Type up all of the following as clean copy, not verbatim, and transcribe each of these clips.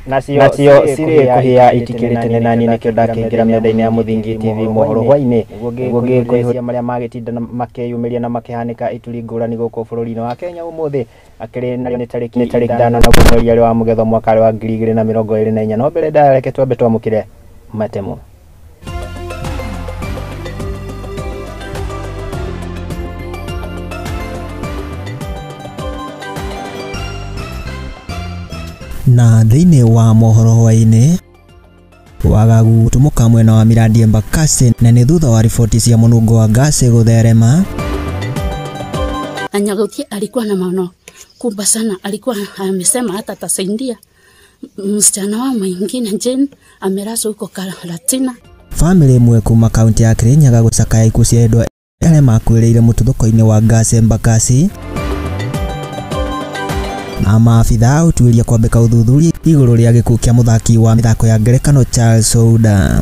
Nacio cirĩ kũhĩa itikĩrĩte na niĩ nĩkĩo ndakĩingĩra metha-inĩ ya Mũthingi TV mohoro hwainĩ nĩguo ngĩkũihũria marĩa magĩtinda makĩyumĩria na makĩhanĩka ituri ngũrani gũkũ bũrũri-inĩ wa Kenya ũmũthĩ akĩrĩ na nĩ tarĩki 5 na mweri wa Mũgetho mwaka wa 2024. No mbere ndareke twambe twamũkĩre matemo. Na thĩinĩ wa mohoro hwainĩ wagagu tumuka mwena wa Miradi Embakasi na nĩ thutha wa riboti cia mũnungo wa gasi gũtherema. Na Nyaguthii alikuwa na maono kubwa sana, alikuwa amesema hata atasaidia msichana wa mwingine Jane amelazwa huko Karatina. Family ĩmwe kuma kaunti ya Kirinyaga gũcakaya ikuũ cia endwa arĩa makuĩrĩire mũtuthũko-inĩ wa gasi Embakasi. Na maabitha ũtuĩria kwambĩka ũthuthuria igũrũ rĩa gĩkuũ kĩa mũthaki wa mĩthako ya ngerekano Charles Ouda.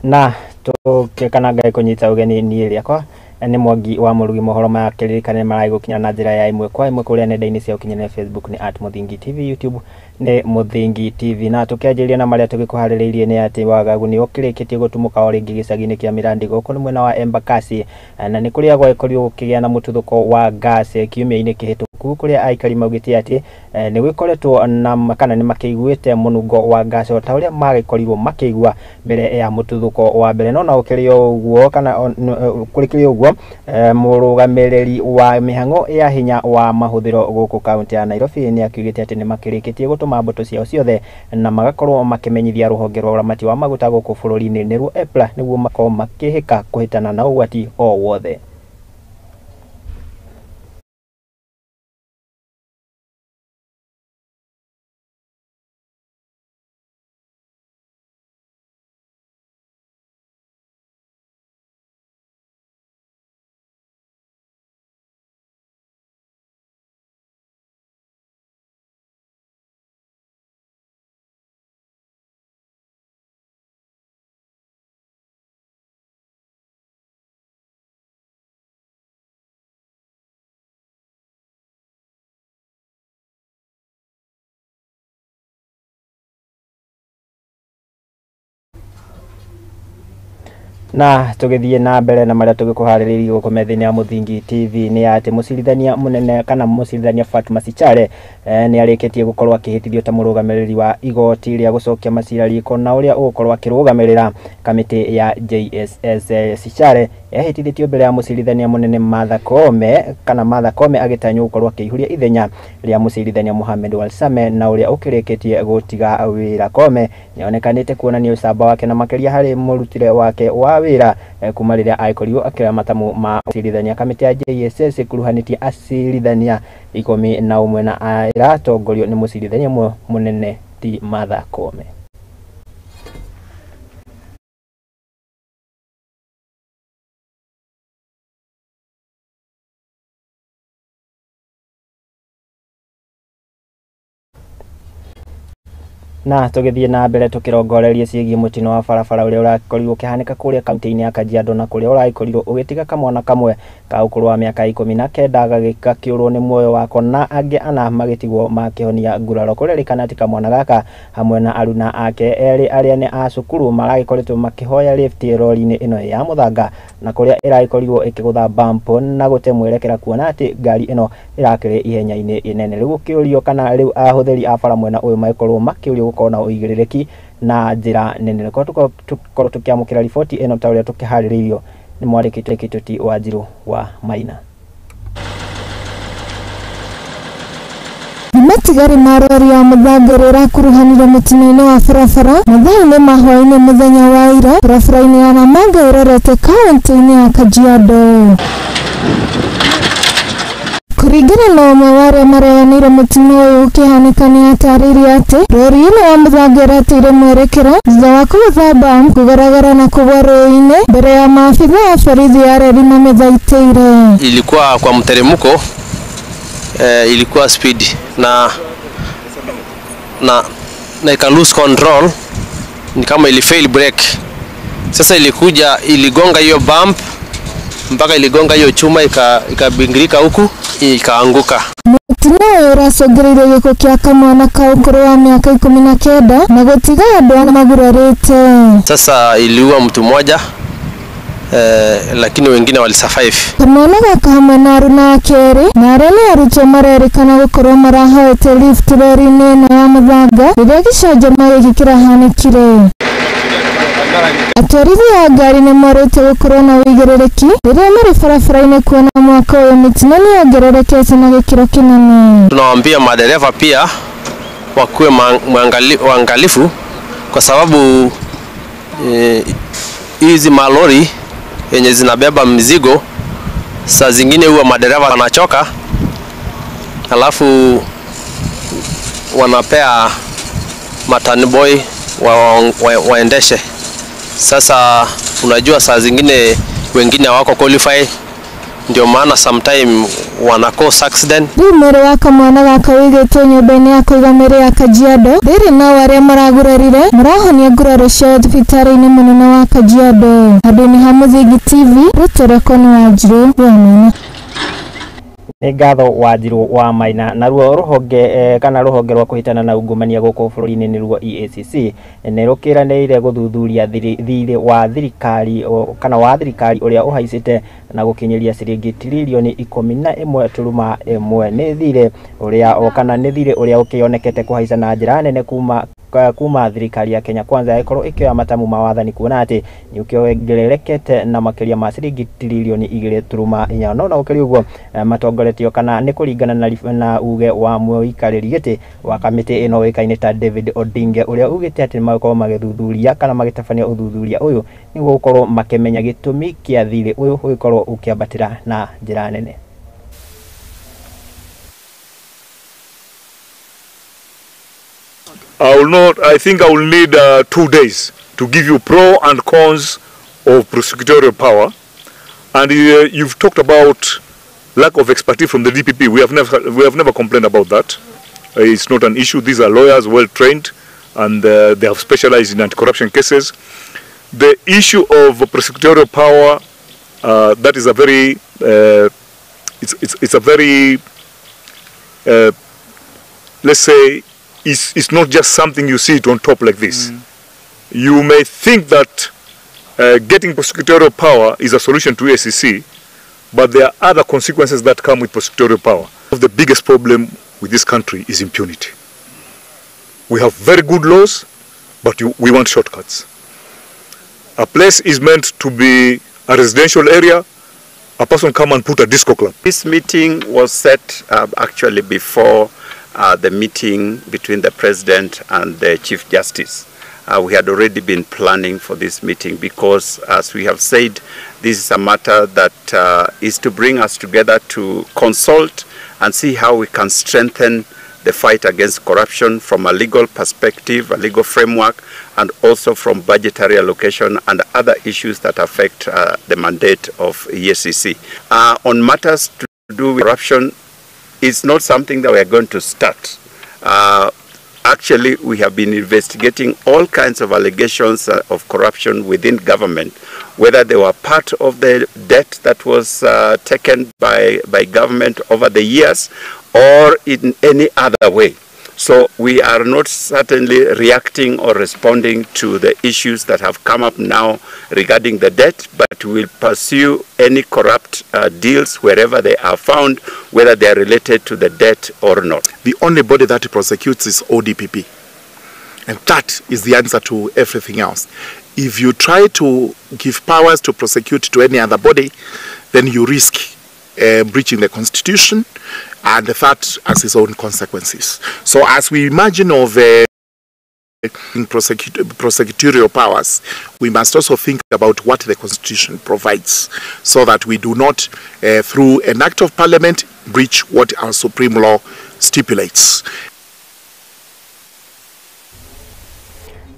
Na tũkĩkana Ngai kũnyita ũgeni niĩ rĩakwa nĩ Mwangi wa Mũrugi. Mohoro maya kĩririkane maragũkinya na njĩra ya ĩmwe kwa ĩmwe kũrĩa nenda-inĩ cia ũkinyanĩria Facebook nĩ @Mũthingi TV, YouTube nĩ Mũthingi TV. Na tũkĩanjĩrĩria na marĩa tũgĩkũharĩrĩirie nĩ atĩ wagagu nĩ ũkĩrĩkĩtie gũtumũka o rĩngĩ gĩcagi-inĩ kĩa Mirandi gũkũ nĩ mwena wa Embakasi, na nĩ kũrĩa gwagĩkorirwo gũkĩgĩa na mũtuthũko wa gasi kiumia-inĩ kĩhĩtũku kũrĩa aikari maugĩte atĩ nĩ gwĩkoretwo na kana nĩ makĩiguĩte mũnungo wa gasi o ta ũrĩa magĩkorirwo makĩigua mbere ya mũtuthũko wa mbere. No na ũkĩrĩ ũguo kana kũrĩ ũguo mũrũgamĩrĩri wa mĩhang'o ya hinya wa mahũthĩro gũkũ kaunti ya Nairobi nĩ akiugĩte atĩ nĩ makĩrĩkĩtie gũtũma mbũtũ ciao ciothe na magakorwo makĩmenyithia rũhonge rwa ũramati wa maguta gũkũ bũrũri-inĩ nĩruo EPRA nĩguo makorwo makĩhĩka kũhĩtana na ũgwati o wothe. Na tũgĩthiĩ na mbere na marĩa tũgĩkũharĩrĩirie gũkũ metha-inĩ ya Mũthingi TV nĩ atĩ mũcirithania mũnene kana mũcirithania Fatuma Sichale nĩ arĩkĩtie gũkorwo akĩhĩtithio ta mũrũgamĩrĩri wa igoti rĩa gũcokia macira riko na ũrĩa ũgũkorwo akĩrũgamĩrĩra kamĩtĩ ya JSS. Sichale ehĩtithĩtio mbere ya mũcirithania mũnene Martha Koome kana Martha Koome agĩtanywo gũkorwo akĩihũria ithenya rĩa mũcirithania Mohamed Warsame na ũrĩa ũkĩrĩkĩtie gũtiga wĩra. Koome nĩonekanĩte kuonania ũcamba wake na makĩria harĩ mũrutĩre wake wa wĩra kuma rĩrĩa agĩkorirwo akĩoya matamu ma ũcirithania. Kamĩtĩ ya JSS ĩkuruhanĩtie acirithania 11 na ĩratongorio nĩ mũcirithania mũnene ti Martha Koome. Na tũgĩthiĩ na mbere tũkĩrongoreria ciĩgiĩ mũtino wa barabara ũrĩa ũrakorirwo ũkĩhanĩka kũrĩa kaunti-inĩ ya Kajiado na kũrĩa ũragĩkorirwo ũgĩtiga kamwana kamwe ka ũkũrũ wa mĩaka 19 gakĩũrwo nĩ muoyo wako na angĩ ana magĩtigwo makĩhonia nguraro. Kũrerĩkana atĩ kamwana gaka hamwe na aruna ake erĩ arĩa nĩ a cukuru maragĩkoretwo makĩhoya lift rori-inĩ ĩno ya mũthanga na kũrĩa ĩragĩkorirwo ĩkĩgũtha bump na gũte mwerekera kuona atĩ ngari ĩno ĩrakĩrĩ ihenya-inĩ inene. Rĩu gũkĩũrio kana rĩu ahũthĩri a bara mwena ũyũ magĩkorwo makĩũrio gũkorwo na ũigĩrĩrĩki na njĩra nene. Tũkorwo tũkĩamũkĩra riboti ĩno ta ũrĩa tũkĩharĩrĩirio nĩ mwandĩki Kĩtuti Wanjiru wa Maina. Matigari ma rori ya mũthanga ĩrĩa ĩrakuruhanire mũtino-inĩ wa barabara mathaa-inĩ ma hwaĩ-inĩ mũthenya wa ira barabara-inĩ ya Namanga ĩrorete kaunti-inĩ ya Kajiado. Kũringana na ũmwe wa arĩa mareanĩire mũtino ũyũ ũkĩhanĩka nĩ atarĩirie atĩ rori ĩno ya mũthanga ĩrateire mwerekero thutha wa kũgũtha bump kũgaragara na kũgwa rũĩ-inĩ mbere ya maabitha a borithi a reri mamĩthaitĩire. Ilikuwa kwa mteremko, ilikuwa speed na ika lose control, ni kama ili fail brake. Sasa ilikuja iligonga hiyo bump mpaka iligonga hiyo chuma ikabingirika huku ikaanguka. Mũtino ũyũ ũracũngĩrĩirie gĩkuũ kĩa kamwana ka ũkũrũ wa mĩaka 19 na gũtiga andũ magurarĩte. Sasa iliua mtu mmoja lakini wengine walisurvive. Kamwana gaka hamwe na aruna ake erĩ na arĩa nĩ arutwo marerĩkana gũkorwo marahoete lift rori-inĩ ĩno ya mũthanga rĩrĩa gĩcanjama gĩkĩ kĩrahanĩkire. Atwarithia a ngari nĩ morĩtio gũkorwo na ũigĩrĩrĩki rĩrĩa marĩ barabara-inĩ kuona mwaka ũyũ mĩtino nĩ yongererekete na gĩkĩro kĩnene. Tunawaambia madereva pia wakuwe waangalifu kwa sababu hizi malori yenye zinabeba mzigo saa zingine huwa madereva wanachoka, alafu wanapea matanboy waendeshe. Sasa unajua saa zingine wengine hawako qualify, ndio maana sometime wana cause accident. Rĩu mwĩrĩ wa kamwana gaka ũigĩtwo nyũmba-inĩ ya kũiga mĩĩrĩ ya Kajiado. Rĩrĩ nao arĩa maragurarire marahonia nguraro ciao thibitarĩ-inĩ mũnene wa Kajiado. Handũ-inĩ ha Mũthingi TV, rĩtwa rĩakwa nĩ Wanjirũ wa Maina. Nĩ ngatho Wanjirũ wa Maina. Naruo rũhonge kana rũhonge rwa kũhĩtana na ungumania gũkũ bũrũri-inĩ nĩruo EACC nĩ rũkĩranĩire gũthuthuria thirĩ wa thirikari kana wa thirikari ũrĩa ũhaicĩte na gũkinyĩria ciringi tiririoni 11.1. Nĩ thirĩ ũrĩa kana nĩ thirĩ ũrĩa ũkĩonekete kũhaica na njĩra nene kuma thirikari ya Kenya Kwanza ĩkorwo ĩkĩoya matamu ma wathani kuona atĩ nĩ ũkĩongererekete na makĩria ma ciringi tiririoni 2.4. No na gũkĩrĩ ũguo matongoretio kana nĩ kũringana na uge wa mũikarĩri gĩtĩ wa kamĩtĩ ĩno ũĩkaine ta David Odinga ũrĩa ugĩte atĩ nĩmagũkorwo magĩthuthuria kana magĩtabania ũthuthuria ũyũ nĩguo gũkorwo makĩmenya gĩtũmi kĩa thirĩ ũyũ ũgĩkorwo ũkĩambatĩra na njĩra nene. I will not. I think I will need 2 days to give you pro and cons of prosecutorial power. And you've talked about lack of expertise from the DPP. We have never complained about that. It's not an issue. These are lawyers, well trained, and they have specialized in anti-corruption cases. The issue of prosecutorial power, that is a very, it's a very, let's say, it's not just something you see it on top like this. You may think that getting prosecutorial power is a solution to EACC, but there are other consequences that come with prosecutorial power. The biggest problem with this country is impunity. We have very good laws, but we want shortcuts. A place is meant to be a residential area. A person come and put a disco club. This meeting was set up actually before the meeting between the President and the Chief Justice. We had already been planning for this meeting because, as we have said, this is a matter that is to bring us together to consult and see how we can strengthen the fight against corruption from a legal perspective, a legal framework, and also from budgetary allocation and other issues that affect the mandate of EACC. On matters to do with corruption, it's not something that we are going to start. Actually, we have been investigating all kinds of allegations of corruption within government, whether they were part of the debt that was taken by government over the years or in any other way. So we are not certainly reacting or responding to the issues that have come up now regarding the debt, but we will pursue any corrupt deals wherever they are found, whether they are related to the debt or not. The only body that prosecutes is ODPP. And that is the answer to everything else. If you try to give powers to prosecute to any other body, then you risk breaching the Constitution, and that has its own consequences. So as we imagine of prosecutorial powers, we must also think about what the Constitution provides, so that we do not, through an act of parliament, breach what our supreme law stipulates.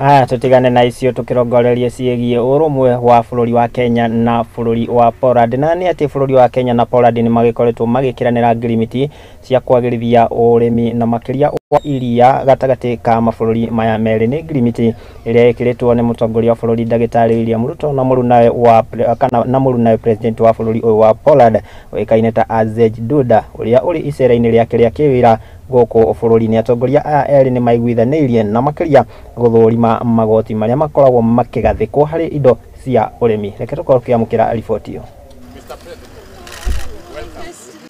Aya, tutigane na icio tukirongorerie ciĩgiĩ ũrũmwe wa bũrũri wa Kenya na bũrũri wa Poland. Na nĩ atĩ bũrũri wa Kenya na Poland nĩ magĩkoretwo magĩkĩranĩra ngirimiti cia kwagĩrithia ũrĩmi na makĩria Wa iria gatagatĩ ka mabũrũri maya merĩ nĩ ngirimiti ĩrĩa ĩkĩrĩtwo nĩ mũtongoria wa bũrũri ndagĩtarĩ William Ruto na mũrunawe wa kana na mũrunawe president wa bũrũri ũyũ wa Poland ũĩkaine ta Andrzej Duda ũrĩa ũrĩ icera-inĩ rĩake rĩa kĩwĩra gũkũ bũrũri-inĩ. Atongoria aya erĩ nĩ maiguithanĩirie na makĩria gũthũrima magoti marĩa makoragwo makĩgathĩkwo harĩ indo cia ũrĩmi. Reke tũkorwo tũkĩamũkĩra riboti ĩyo.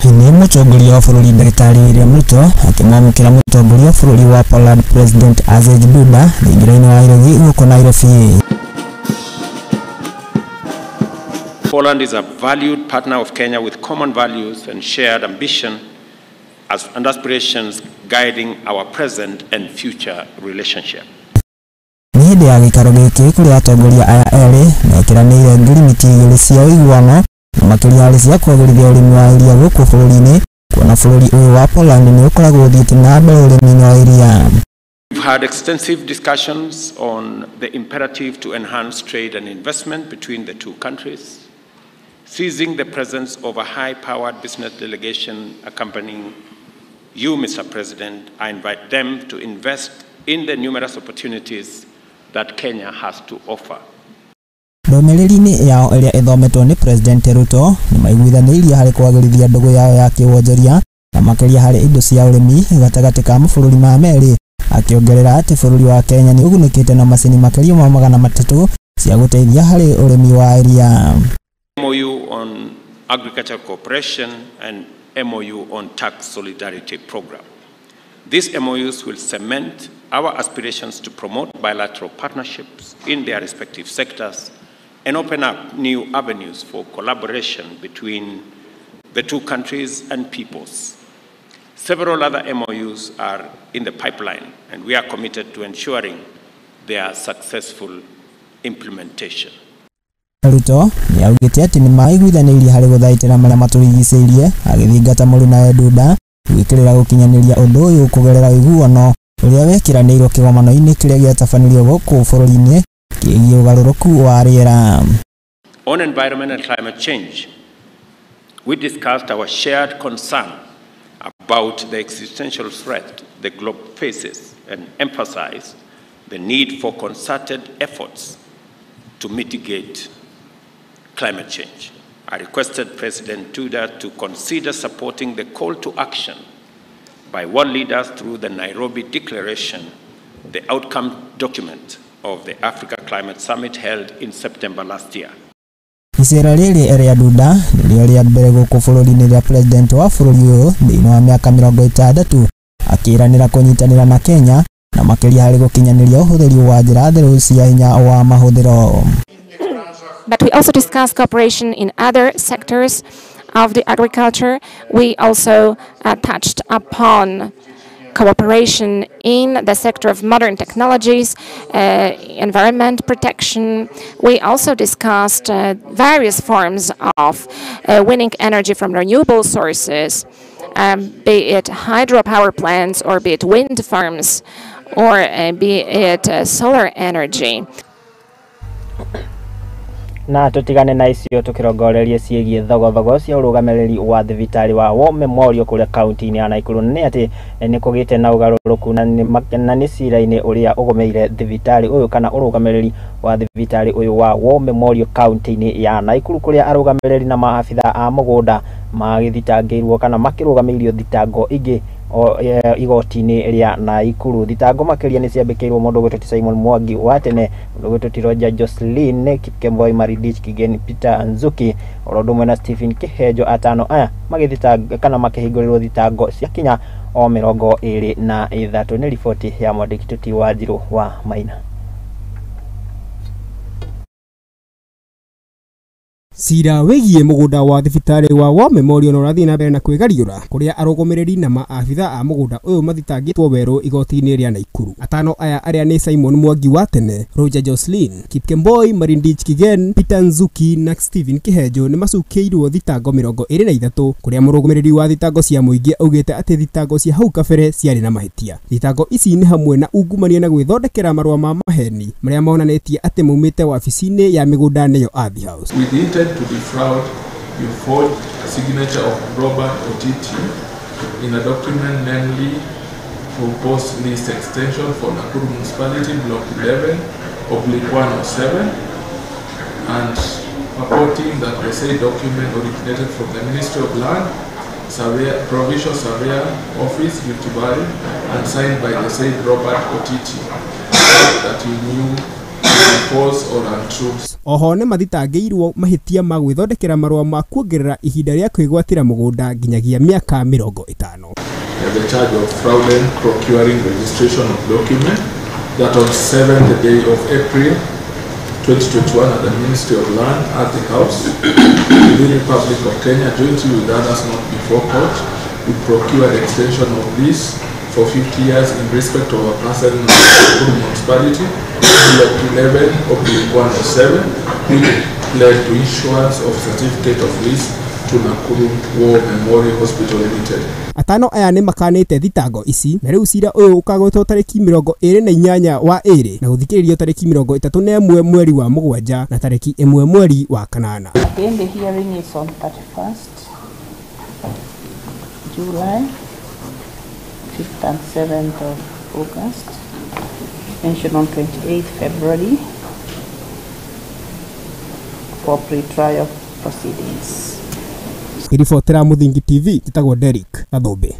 Nĩ mũtongoria wa bũrũri ndagĩtarĩ William Ruto akĩmwamũkĩra mũtongoria wa bũrũri wa Poland President Andrzej Duda thingira-inĩ wa Iregi gũkũ Nairobi. Poland is a valued partner of Kenya with common values and shared ambition and aspirations guiding our present and future relationship. Nĩ hĩndĩ ya gĩikaro gĩkĩ kũrĩa atongoria aya erĩ mekĩranĩire ngirimiti igĩrĩ cia ũiguano na makĩria harĩ cia kwagĩrithia ũrĩmi wa iria gũkũ bũrũri-inĩ, kuona bũrũri ũyũ wa Poland nĩ ũkoragwo ũthiĩte na mbere ũrĩmi-inĩ wa iria. We've had extensive discussions on the imperative to enhance trade and investment between the two countries, seizing the presence of a high-powered business delegation accompanying you, Mr. President. I invite them to invest in the numerous opportunities that Kenya has to offer. Ndũmĩrĩri-inĩ yao ĩrĩa ĩthometwo nĩ President Ruto nĩ maiguithanĩirie harĩ kwagĩrithia ndũgũ yao ya kĩwonjoria na makĩria harĩ indo cia ũrĩmi gatagatĩ ka mabũrũri ma merĩ, akĩongerera atĩ bũrũri wa Kenya nĩ ũgunĩkĩte na macini makĩria ma 300 cia gũteithia harĩ ũrĩmi wa iria. MOU on Agricultural Cooperation and MOU on Tax Solidarity Program. These MOUs will cement our aspirations to promote bilateral partnerships in their respective sectors and open up new avenues for collaboration between the two countries and peoples. Several other MOUs are in the pipeline, and we are committed to ensuring their successful implementation. Ruto nĩ augĩte atĩ nĩ maiguithanĩirie harĩ gũthaitĩra marĩa matũrigicĩirie, agĩthingata mũrunawe Duda gwĩkĩrĩra gũkinyanĩria ũndũ ũyũ kũgerera ũiguano ũrĩa wekĩranĩirwo kĩgomano-inĩ kĩrĩa gĩatabanirio gũkũ bũrũri-inĩ kĩgiĩ ũgarũrũku wa rĩera. On environment and climate change, we discussed our shared concern about the existential threat the globe faces and emphasized the need for concerted efforts to mitigate climate change. I requested President Duda to consider supporting the call to action by world leaders through the Nairobi Declaration, the outcome document of the Africa Climate Summit held in September last year. Icera rĩrĩ rĩa Duda nĩrĩo rĩa mbere gũkũ bũrũri-inĩ rĩa president wa bũrũri ũyũ thĩinĩ wa mĩaka 60 akĩranĩra kũnyitanĩra na Kenya na makĩria harĩ gũkinyanĩria ũhũthĩri wa njĩra theru cia hinya wa mahũthĩro. But we also discussed cooperation in other sectors of the agriculture. We also touched upon cooperation in the sector of modern technologies, environment protection. We also discussed various forms of winning energy from renewable sources, be it hydropower plants or be it wind farms or be it solar energy. Na tutigane na icio tukirongorerie ciĩgiĩ thogothogo cia ũrũgamĩrĩri wa thibitarĩ wa War Memorial kũrĩa kaunti-inĩ ya Nakuru. Nĩ atĩ nĩ kũgĩte na ũgarũrũku na nĩ cira-inĩ ũrĩa ũgũmĩire thibitarĩ ũyũ kana ũrũgamĩrĩri wa thibitarĩ ũyũ wa War Memorial kaunti-inĩ ya Nakuru kũrĩa arũgamĩrĩri na maabitha a mũgũnda magĩthitangĩirwo kana makĩrũgamĩirio thitango ingĩ igoti-inĩ rĩa Nakuru. Thitango makĩria nĩ ciambĩkĩirwo mũndũ ũgwĩtwo Simon Mwangi wa tene, mũndũ ũgwĩtwo Roger Jocelyn Kipkemboi, Maridich Kigen, Peter Nzuki oro ũndũ ũmwe na Stephen Kihenjo. Atano aya magĩthitanga kana makĩhingũrĩrwo thitango cia kinya o 23. Nĩ riboti ya mwandĩki Tuti Wanjirũ wa Maina. Cira wĩgiĩ mũgũnda wa thibitarĩ wa War Memorial no ũrathiĩ na mbere na kwĩgariũra kũrĩa arũgamĩrĩri na maabitha a mũgũnda ũyũ mathitangĩtwo werũ igoti-inĩ rĩa Nakuru. Atano aya arĩa nĩ Simon Mwangi wa tene, Roger Jocelyn, Kipkemboi, Marindich Kigen, Peter Nzuki na Stephen Kihenjo nĩ macukĩirwo thitango 23 kũrĩa mũrũgamĩrĩri wa thitango cia mũingĩ augĩte atĩ thitango cia hau kabere ciarĩ na mahĩtia. Thitango ici nĩ hamwe na ungumania na gwĩthondekera marũa ma maheni marĩa monanĩtie atĩ maumĩte wabici-inĩ ya mĩgũnda nĩyo Ardhi House. To defraud, you forged a signature of Robert Otiti in a document, namely proposed lease extension for Nakuru Municipality Block 11/107 and purporting that the said document originated from the Ministry of Land, Surveyor, Provincial Surveyor Office, Rift Valley, and signed by the said Robert Otiti, that he knew false or untrue. Oho nĩ mathitangĩirwo mahĩtia ma gwĩthondekera marũa ma kuongerera ihinda rĩa kwĩgwatĩra mũgũnda nginyagia mĩaka 50. The charge of fraudulent procuring registration of document that on 7th day of April 2021 at the Ministry of Land at the House within the Republic of Kenya, jointly with others not before court, we procured extension of lease for 50 years in respect of a parcel in Nakuru Municipality, Block 11/107, which led to issuance of certificate of lease to Nakuru War Memorial Hospital Limited. Atano aya nĩ makanĩte thitango ici na rĩu cira ũyũ ũkagwetwo tarĩki 28 wa 2 na gũthikĩrĩrio tarĩki 31 mweri wa 7 na tarĩki 1 mweri wa 8. Again, the hearing is on 31st July, 5th and 7th of August, mentioned on 28th February for pre-trial proceedings. Ribotera Muthingi TV njĩtagwo Derrick Gathumbi.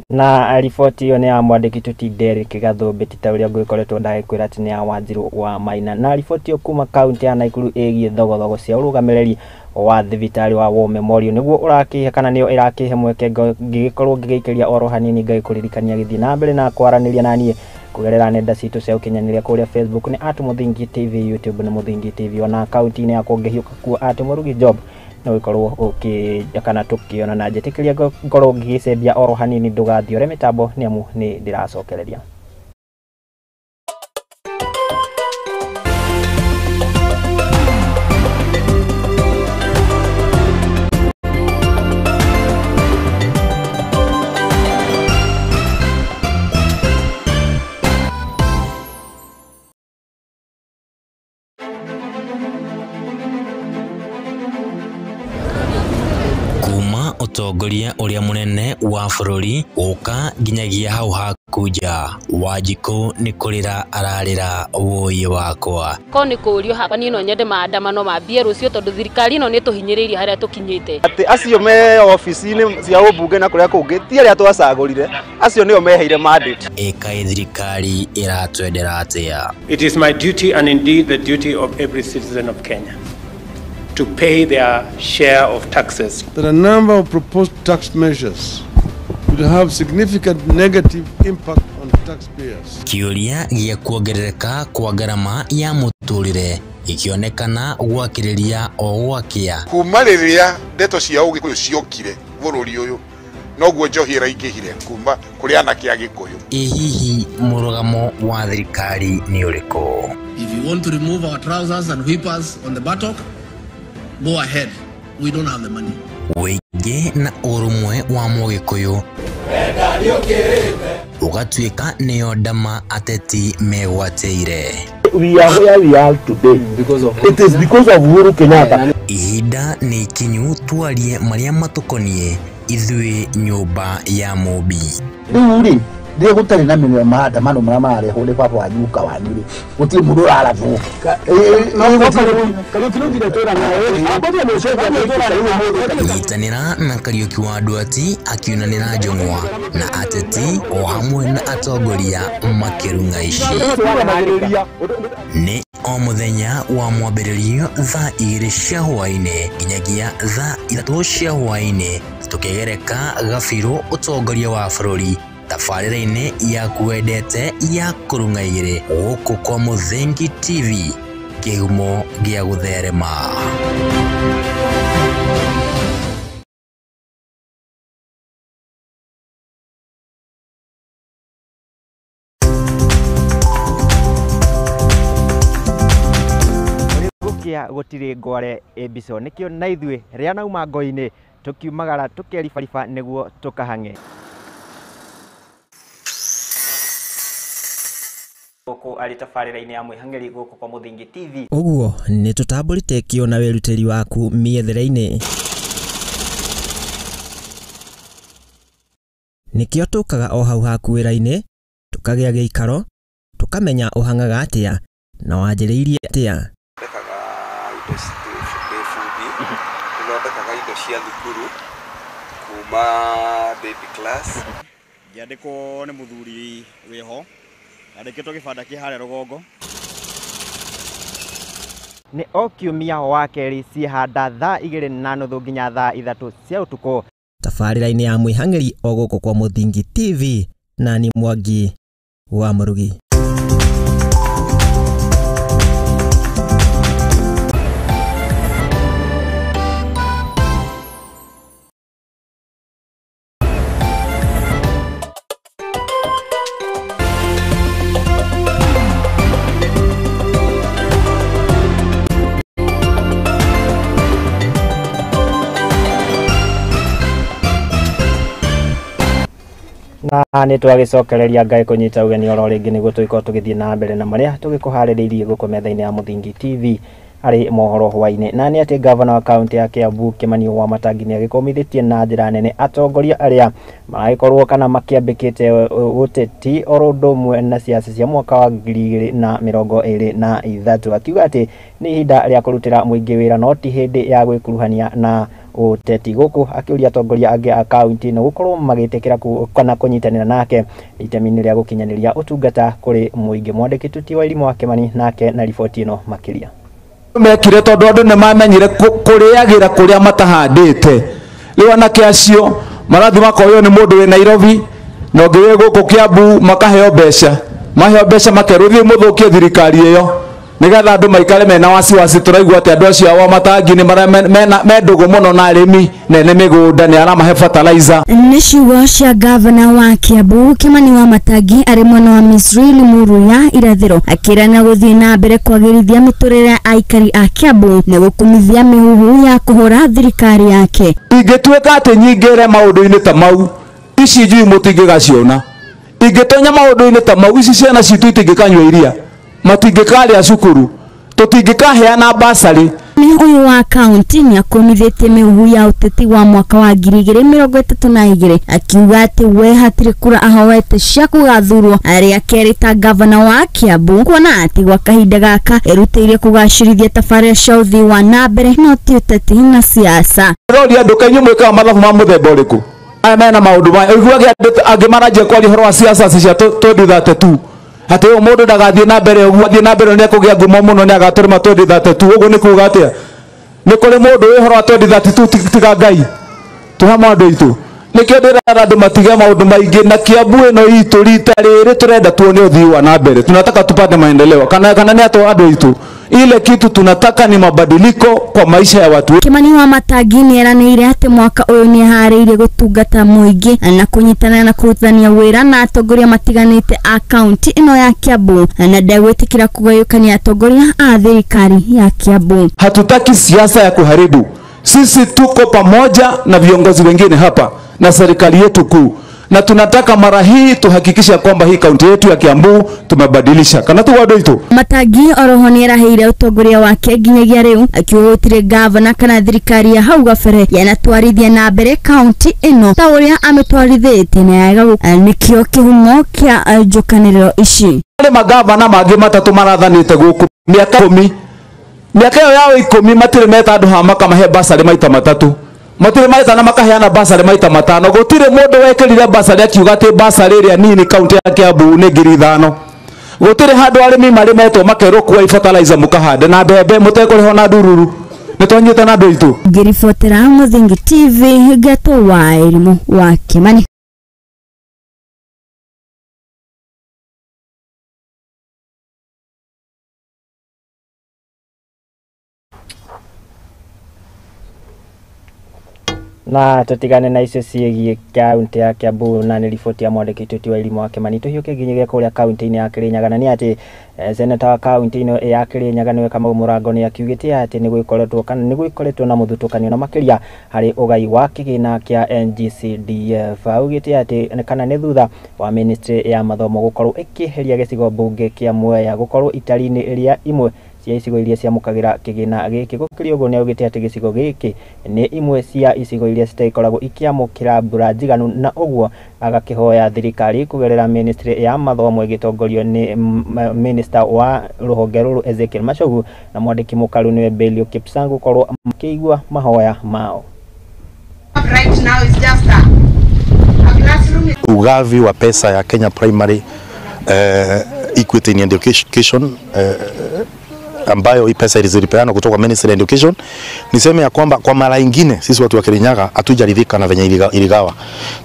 Na riboti ĩyo nĩ ya mwandĩki tuti Derrick Gathumbi ti ta ũrĩa ngũgĩkoretwo ndagĩkwĩra atĩ nĩ ya Wanjiru wa Maina. Na riboti ĩyo kuma kaunti ya Nakuru ĩgiĩ thogothogo cia ũrũgamĩrĩri wa thibitarĩ wa War Memorial nĩguo ũrakĩhe kana nĩyo ĩrakĩhe mweke ngĩgĩkorwo ngĩgĩikĩria oro hanini ngagĩkũririkania gĩthiĩ na mbere na kwaranĩria na niĩ kũgerera nenda citũ cia ũkinyanĩria kũrĩa Facebook nĩ @Muthingi TV, YouTube nĩ Muthingi TV, ona akaunti-inĩ yakwa ũngĩhiũka kuo @Murugi Job no ĩkorwo ũkĩ kana tũkĩona na njĩtĩkĩria ngorwo ngĩgĩcembia oro hanini ndũgathiore mĩtambo nĩ amu nĩ ndĩracokereria. Ũtongoria ũrĩa mũnene wa bũrũri gũka nginyagia hau hakunja Wanjikũ nĩ kũrĩra ararĩra wũi wakwa. Ko nĩ kũũrio hakwa niĩ no nyende maandamano mambie rũciũ tondũ thirikari ĩno nĩ tũhinyĩrĩirie harĩa tũkinyĩte. Atĩ acio me obici-inĩ cia ũmbunge na kũrĩa kũngĩ ti arĩa twacagũrire, acio nĩo meheire mandate. Ĩkaĩ thirikari ĩratwendera atĩa? It is my duty and indeed the duty of every citizen of Kenya to pay their share of taxes. That a number of proposed tax measures would have significant negative impact on taxpayers. Kĩũria gĩa kuongerereka kwa ngarama ya mũtũrĩre ikionekana gwakĩrĩria o gwakĩa. Kuma rĩrĩa ndeto cia ũgĩkũyũ ciokire bũrũri ũyũ noguo njohi ĩraingĩhire kuma kũrĩ anake a Gĩkũyũ. Ĩ hihi mũrũgamo wa thirikari nĩ ũrĩkũ? If you want to remove our trousers and whip us on the buttock, go ahead. We don't have the money. Wĩingĩ na ũrũmwe wa mũgĩkũyũ ũgatuĩka nĩyo ndama ateti megwatĩire. We are where we are today because of it is because of Uhuru Kenyatta. Ihinda nĩ ikinyu twarie marĩa matũkoniĩ ithuĩ nyũmba ya Mũmbi. Rĩu rĩ rĩrĩa gũtarĩ na maandamano marĩa mararehwo nĩ baba wanyu uka wanyu rĩ gũtirĩ mũndũ ũrarabwo. Nyitanĩra na Kariũki wa Nduati akiunanĩra njũng'wa na ateti o hamwe na atongoria makĩrung'a ici. Nĩ o mũthenya wa mwambĩrĩrio thaa 2 cia hwaĩ-inĩ nginyagia thaa 3 cia hwaĩ-inĩ tũkĩgereka gabirũ ũtongoria wa bũrũri tabarĩra-inĩ yaku wendete ya kũrung'a igĩrĩ gũkũ kwa Muthingi TV kĩhumo gĩa gũtherema. Gũkĩa gũtirĩ ngware ĩmbico nĩkĩo na ithuĩ rĩa nauma ngo-inĩ tũkiumagara tũkeribariba nĩguo tũkahang'e. Gũkũ arĩ tabarĩra-inĩ ya mwĩhang'eri gũkũ kwa Muthingi TV. Ũguo nĩ tũtambũrĩte kĩo na wĩrutĩri waku mĩethere-inĩ. Nĩkĩo tũkaga o hau haku wĩra-inĩ, tũkagĩa gĩikaro, tũkamenya ũhang'aga atĩa na wanjĩrĩirie atĩa. Thondekaga indo ndĩ bundi, nĩthondekaga indo cia thukuru kuma baby class. Ngĩandĩkwo nĩ mũthuri wĩho, andĩkĩtwo gĩbanda kĩ harĩa rũgongo. Nĩ o kiumia wa kerĩ ciĩhanda thaa 2:30 nginya thaa 3 cia ũtukũ. Tabarĩra-inĩ ya mwĩhang'ĩri o gũkũ kwa Mũthingi TV na ni Mwangi wa Mũrugi. Na nĩ twagĩcokereria Ngai kũnyita ũgeni oro rĩngĩ nĩguo tũgĩkorwo tũgĩthiĩ na mbere na marĩa tũgĩkũharĩrĩirie gũkũ metha-inĩ ya Mũthingi TV arĩ mohoro hwainĩ. Na nĩ atĩ gavana wa kaunti ya Kiambu Kimani Wamatangi nĩ agĩkũmithĩtie na njĩra nene atongoria arĩa maragĩkorwo kana makĩambĩkĩte ũteti oro ũndũ ũmwe na siasa cia mwaka wa 2023, akiuga atĩ nĩ ihinda rĩa kũrutĩra mũingĩ wĩra no ti hĩndĩ ya gwĩkuruhania na ũteti. Gũkũ akĩũria atongoria angĩ a kaunti ĩno gũkorwo magĩtĩkĩra kana kũnyitanĩra nake itemi-inĩ rĩa gũkinyanĩria ũtungata kũrĩ mũingĩ. Mwandĩki Tuti wa Irimũ wa Kimani nake na riboti ĩno makĩria. Mekire tondu andu ni mamenyire kuriagira kuria matahandite. Riu anake acio marathi makoywo ni mundu wi Nairobi na ungi wi guku Kiambu makaheo mbeca, maheo mbeca makerwo thii muthukie thirikari iyo nigetha andu maikare mena wasiwasi. Turaigua ati andu acio a Matangi ni me ndugu muno na arimi nene migunda ni aramahe fertilizer. Nĩ ciugo cia gavana wa Kiambu Kimani Wamatangi arĩ mwena wa Misri Limuru ya irathĩro akĩrana gũthiĩ na mbere kwagĩrithia mĩtũrĩre ya aikari a Kiambu na gũkumithia mĩhuhu ya kũhũra thirikari yake. Ingĩtuĩka atĩ nyingĩre maũndũ-inĩ ta mau, ici njui mũtingĩgaciona. Ingĩtonya maũndũ-inĩ ta mau, ici ciana citũ itingĩkanyua iria, matingĩkarĩa cukuru, tũtingĩkaheana basarĩ. Nĩ ũyũ wa kaunti nĩ akũmithĩtie mĩhuhu ya ũteti wa mwaka wa 2032 akiuga atĩ we hatirĩ kura ahoete cia kũgathurwo arĩa kerĩ ta gavana wa Kiambu, kuona atĩ gwa kahinda gaka erutĩire kũgacĩrithia tabarĩra cia ũthii wa na mbere no ti ũteti na siasa. Ndĩroria andũ kaĩ inyuĩ mwĩkaga mathabu ma mũthemba ũrĩkũ? Aya mena maũndũ maya ũiguage andũ angĩ maranjia kwaria ũhoro wa siasa cia 2032 atĩ ũyũ mũndũ ndagathiĩ na mbere ũguo, athiĩ na mbere nĩ ekũgĩa ngumo mũno nĩ agatũrĩma 2032. Ũguo nĩ kuga atĩa? Nĩ kũrĩ mũndũ wĩ ũhoro wa 2032 tiga Ngai tũhamwe andũ aitũ. Nĩkĩo ndĩrera andũ matige maũndũ maingĩ na Kiambu ĩno itũ rita rĩrĩ tũrenda tuone ũthii wa na mbere, tunataka tupate maendeleo kana nĩ atũ andũ aitũ. Ile kitu tunataka ni mabadiliko kwa maisha ya watu. Kimani Wamatangi nĩ eranĩire atĩ mwaka ũyũ nĩ aharĩirie gũtungata mũingĩ na kũnyitanĩra na kũrutithania wĩra na atongoria matiganĩte a kaunti ĩno ya Kiambu na ndegwĩtĩkĩra kũgayũkania atongoria a thirikari ya Kiambu. Hatutaki siasa ya kuharibu. Sisi tuko pamoja na viongozi wengine hapa na serikali yetu kuu, na tunataka mara hii tuhakikisha kwamba hii kaunti yetu ya Kiambu tumebadilisha. Kana tu wadu itu. Matangi oroho nĩ eraheire ũtongoria wake nginyagia rĩu akiuga gũtirĩ gavana kana thirikari ya hau gabere yanatwarithia na mbere kaunti ĩno ta ũrĩa amĩtwarithĩtie na yaga nĩkĩo kĩhumo kĩa njũkanĩrĩro ici. Harĩ magavana mangĩ matatũ marathanĩte gũkũ mĩaka 10, mĩaka ĩyo yao 10 matirĩ meta andũ haha makamahe basarĩ maita matatũ, matirĩ maetana makaheana basarĩ maita matano. Gũtirĩ mũndũ wekĩrire basarĩ akiuga atĩ basarĩ ĩrĩa nini kaunti ya Kiambu nĩ 5,000. Gũtirĩ handũ arĩmi marĩ metwo makerwo kuai fertilizer mũkahande na mbembe mũtekũrĩhwo na ndururu. Nĩ twanyita na andũ aitũ. Ngĩribotera Mũthingi TV Geto wa Irimũ wa Kimani. Na tutigane na icio ciĩgiĩ kaunti ya Kiambu na nĩ riboti ya mwandĩki Tuti wa Irimũ wa Kimani. Tũhiũke nginyagia kũrĩa kaunti-inĩ ya Kirinyaga na nĩ atĩ seneta wa kaunti ĩno ya Kirinyaga nĩwe Kamau Mũrango nĩ akiugĩte atĩ nĩ gwĩkoretwo na mũthutũkanio na makĩria harĩ ũgai wa kĩgĩna kĩa NGCDF. Augĩte atĩ kana nĩ thutha wa ministry ya mathomo gũkorwo ĩkĩeheria gĩcigo mbunge kĩa Mwea gũkorwo itari-inĩ rĩa imwe cia icigo iria ciamũkagĩra kĩgĩna gĩkĩ. Gũkĩrĩ ũguo nĩaugĩte atĩ gĩcigo gĩkĩ nĩ imwe cia icigo iria citakoragwo ikĩamũkĩra mbura njiganu, na ũguo agakĩhoya thirikari kũgerera ministry ya mathomo ĩgĩtongorio nĩ minister wa rũhonge rũrũ Ezekiel Machogu na mwandĩki mũkaru nĩwe Belio Kipsang gũkorwo makĩigua mahoya mao. Right now is just a classroom. Ugavi wa pesa ya Kenya Primary Equity in Education ambayo hii pesa ilizilipeana kutoka Ministry of Education, niseme ya kwamba kwa mara nyingine sisi watu wa Kirinyaga hatujaridhika na venye iligawa.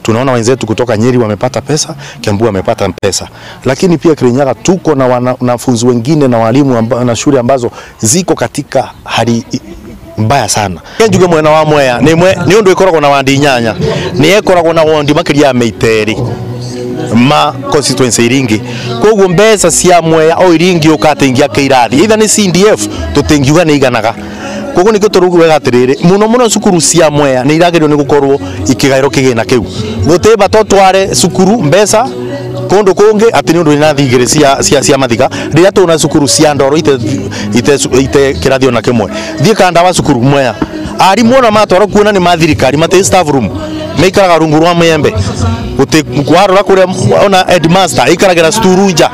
Tunaona wenzetu kutoka Nyeri wamepata pesa, Kiambu wamepata pesa, lakini pia Kirinyaga tuko na wanafunzi wengine na walimu na shule ambazo ziko katika hali mbaya sana. Njuge mwena wa Mwea ni undu ikoragwo na wandi inyanya, ni ikoragwo na wondi makiria ya meiteri ma constituency iringi, koguo mbeca cia Mwea o iringi ukatingia keirathi either ni CDF tutingiuga ni iganaga. Koguo nikio turuguga atiriri muno muno cukuru cia Mwea ni iragerio ni gukorwo ikigairwo kigina kiu gutimba to tware cukuru mbeca kundu kungi ati ni undu ina thigiri cia mathiga riria tuna cukuru cia ndoro ite kirathio na kimwe thie kanda wa cukuru Mwea arimu ona matwaro kuona ni mathirikari mate staff room meikaraga rungu rwa mwembe warora kuria ona headmaster ikaragira sturu nja.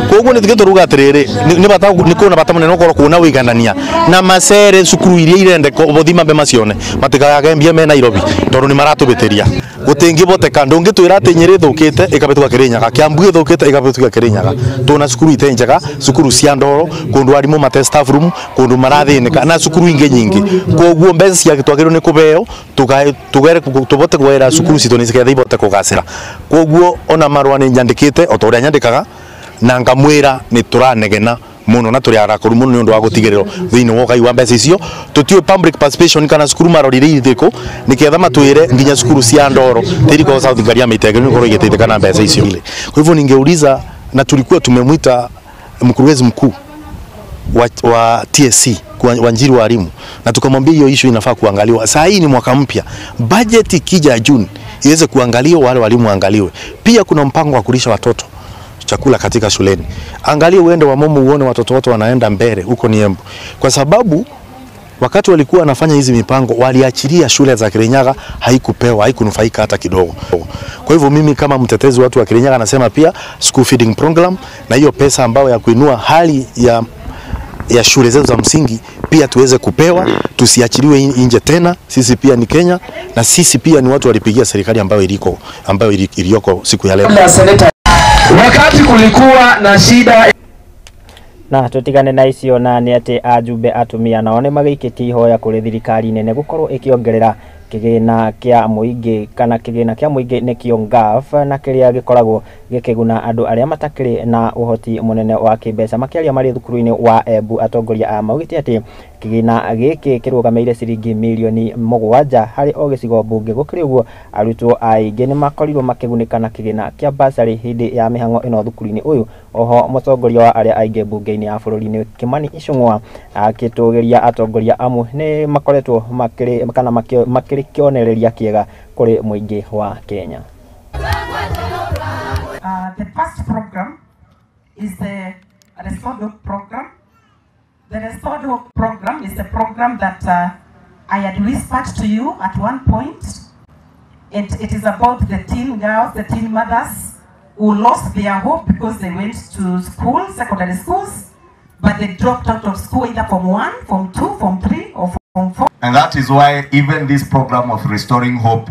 Koguo ni turuga atiriri ni bata ni kuna bata munene ukorwo kuna wiganania na macere cukuru iria irendeka bothi mambe macione matikagage mbia me Nairobi tondu ni maratubitiria gutingiboteka ndungitwira ati Nyeri thukite ikabituka Kirinyaga, Kiambu ithukite ikabituka Kirinyaga. Tuna cukuru ite njega, cukuru cia ndoro kundu arimu mate staff room kundu marathinika na cukuru ingi nyingi. Koguo mbeca cia twagirwo ni kubeo tugere tubote gwera cukuru citu ni ciketha ibote kugacira. Koguo ona marua ni nyandikite o ta uria nyandikaga na ngamwira ni turanegena muno na turi arakoru muno ni undu wa gutigirirwo thiini wa ugai wa mbeca icio. Tutiwe public participation kana cukuru marorire ithiko niketha matwire nginya cukuru cia ndoro tiriko South Ngaria mitenge ni korwo igiteithika na mbeca icio. Kwa hivyo ningeuliza, na tulikuwa tumemwita mkurugenzi mkuu wa TSC Wanjiru walimu na tukamwambia hiyo issue inafaa kuangaliwa. Saa hii ni mwaka mpya, budget ikija ya June iweze kuangaliwa, wale walimu waangaliwe. Pia kuna mpango wa kulisha watoto chakula katika shuleni. Angalia uende wa Momo uone watoto wote wanaenda mbele huko ni Embu. Kwa sababu wakati walikuwa wanafanya hizi mipango waliachilia shule za Kirinyaga haikupewa, haikunufaika hata kidogo. Kwa hivyo mimi kama mtetezi watu wa Kirinyaga nasema pia school feeding program na hiyo pesa ambayo ya kuinua hali ya shule zetu za msingi pia tuweze kupewa, tusiachiliwe nje tena. Sisi pia ni Kenya na sisi pia ni watu walipigia serikali ambayo iliko ambayo iliyoko siku ya leo. Wakati kulikuwa na shida na tutigane na icio na ni ati ajumbe atumia nao ni magĩikĩtie ihoya kũrĩ thirikari nene gũkorwo ĩkĩongerera kĩgĩna kĩa mũingĩ kana kĩgĩna kĩa mũingĩ nĩkĩo NGAAF na kĩrĩa gĩkoragwo gĩkĩguna andũ arĩa matakĩrĩ na ũhoti mũnene wa kĩmbeca. Makĩaria marĩ thukuru-inĩ wa Embu, atongoria a maugĩte atĩ kĩgĩna gĩkĩ kĩrũgamĩire ciringi mirioni 7 harĩ o gĩcigo mbunge. Gũkĩrĩ ũguo arutwo aingĩ nĩmakorirwo makĩgunĩka na kĩgĩna kĩa bursary hĩndĩ ya mĩhang'o ĩno thukuru-inĩ ũyũ. Oho mũtongoria wa arĩa aingĩ mbunge-inĩ ya bũrũri nĩ Kimani Ichung'wa akĩtũgĩria atongoria amwe nĩ makoretwo makĩrĩ kana makĩrĩ kĩonereria kĩega kũrĩ mũingĩ wa Kenya. The first program is the Restored Hope program. The Restored Hope program is the program that I had whispered to you at one point. And it is about the teen girls, the teen mothers who lost their hope because they went to school, secondary schools, but they dropped out of school either from 1, from 2, from 3, or from 4. And that is why even this program of Restoring Hope,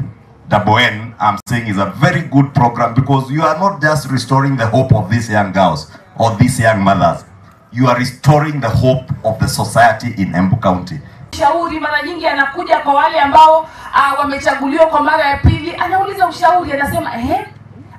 Daboen, I'm saying is a very good program, because you are not just restoring the hope of these young girls or these young mothers. You are restoring the hope of the society in Embu County. Ushauri mara nyingi anakuja kwa wale ambao wamechaguliwa kwa mara ya pili, anauliza ushauri, anasema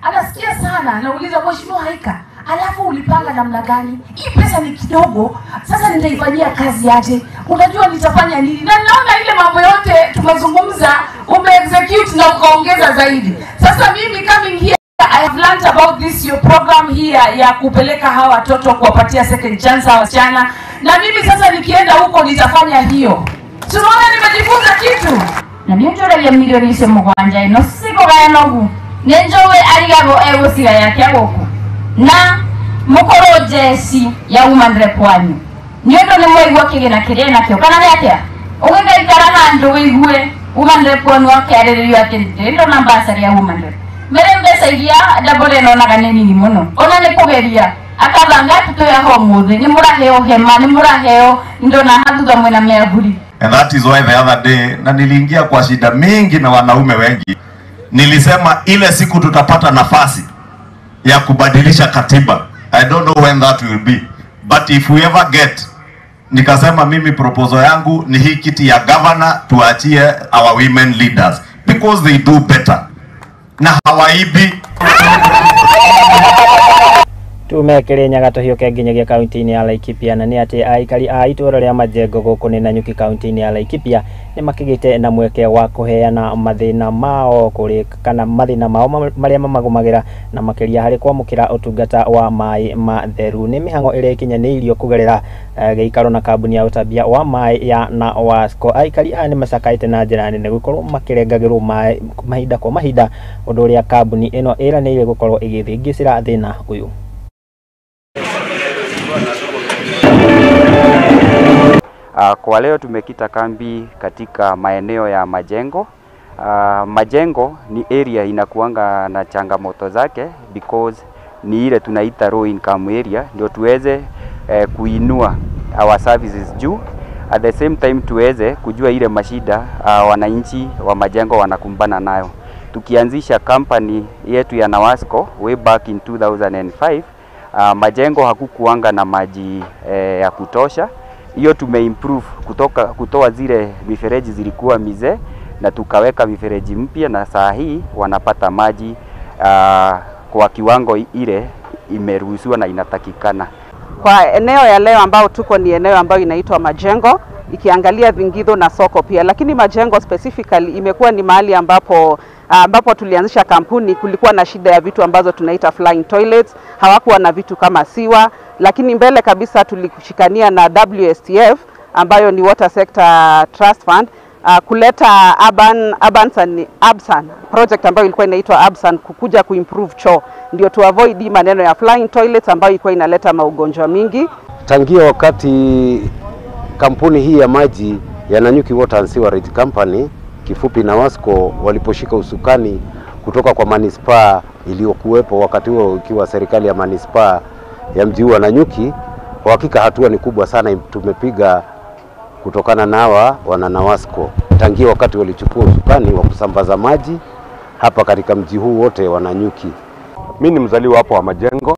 anasikia sana, anauliza Mheshimiwa Haika, alafu ulipanga namna gani? Hii pesa ni kidogo, sasa nitaifanyia kazi aje? Unajua nitafanya nini? Na naona ile mambo yote tumezungumza, ume-execute na ukaongeza zaidi. Sasa mimi coming here, I have learned about this your program here ya kupeleka hawa watoto kuwapatia second chance hawa wasichana. Na mimi sasa nikienda huko nitafanya hiyo. Tunaona nimejifunza kitu. Na niyo milioni 7 ino sikugayana ugu. Nenjowe arigago eguciga yake guku. Na mukoro jeci ya woman rep wanyu. Nĩ ũndũ nĩ mwaigua kĩgĩna kĩrĩa nakĩo kana nĩ atĩa? Ũgĩgaikara handũ wĩigue woman rep wanu akĩarĩrĩrio atĩ ndĩ ndona bursary ya woman rep. Mere mbeca iria Double N onaga nĩ nini mũno. Ona nĩ kũgeria akabanga atĩ twĩ ũmũthĩ nĩ mũraheo hema, nĩ mũraheo ndona hathutha mwena mĩavuli. And that is why the other day, na niliingia kwa shida mingi na wanaume wengi, nilisema ile siku tutapata nafasi ya kubadilisha katiba. I don't know when that will be, but if we ever get, nikasema mimi proposal yangu ni hii kiti ya governor tuachie our women leaders because they do better na hawaibi. Tume Kirinyaga tuhiũke nginyagia kaunti-inĩ ya Laikipia na nĩ atĩ aikari a itũũra rĩa Majengo gũkũ nĩ Nanyuki kaunti-inĩ ya Laikipia nĩ makĩgĩte na mweke wa kũheana mathĩna mao kũrĩ kana mathĩna mao marĩa mamagũmagĩra na makĩria harĩ kwamũkĩra ũtungata wa maĩ matheru. Nĩ mĩhang'o ĩrĩa ĩkinyanĩirio kũgerera gĩikaro na kambuni ya ũtambia wa maĩ ya NAWASCO. Aikari aya nĩ macakaĩte na njĩra nene gũkorwo makĩrengagĩrwo maĩ mahinda kwa mahinda, ũndũ ũrĩa kambuni ĩno ĩranĩire gũkorwo ĩgĩthingicĩra thĩna ũyũ. Kwa leo tumekita kambi katika maeneo ya Majengo. Majengo ni area inakuanga na changamoto zake because ni ile tunaita low income area, ndio tuweze kuinua our services juu, at the same time tuweze kujua ile mashida wananchi wa Majengo wanakumbana nayo. Tukianzisha company yetu ya NAWASCO way back in 2005, Majengo hakukuanga na maji ya kutosha. Hiyo tumeimprove kutoa zile mifereji zilikuwa mizee na tukaweka mifereji mpya, na saa hii wanapata maji kwa kiwango ile imeruhusiwa na inatakikana. Kwa eneo ya leo ambao tuko ni eneo ambayo inaitwa Majengo, ikiangalia Thingitho na soko pia, lakini Majengo specifically imekuwa ni mahali ambapo tulianzisha kampuni. Kulikuwa na shida ya vitu ambazo tunaita flying toilets, hawakuwa na vitu kama siwa, lakini mbele kabisa tulishikania na WSTF ambayo ni Water Sector Trust Fund, kuleta Absan project ambayo ilikuwa inaitwa Absan, kukuja kuimprove choo ndio tu avoid maneno ya flying toilets ambayo ilikuwa inaleta maugonjwa mingi. Tangia wakati kampuni hii ya maji ya Nanyuki Water and Sewerage Company, kifupi NAWASCO, waliposhika usukani kutoka kwa manispaa iliyokuwepo wakati huo ikiwa serikali ya manispaa ya mji wa Nanyuki, kwa hakika hatua ni kubwa sana tumepiga kutokana na hawa wana NAWASCO. Tangia wakati walichukua usukani wa kusambaza maji hapa katika mji huu wote wa Nanyuki. Mimi ni mzaliwa hapo wa Majengo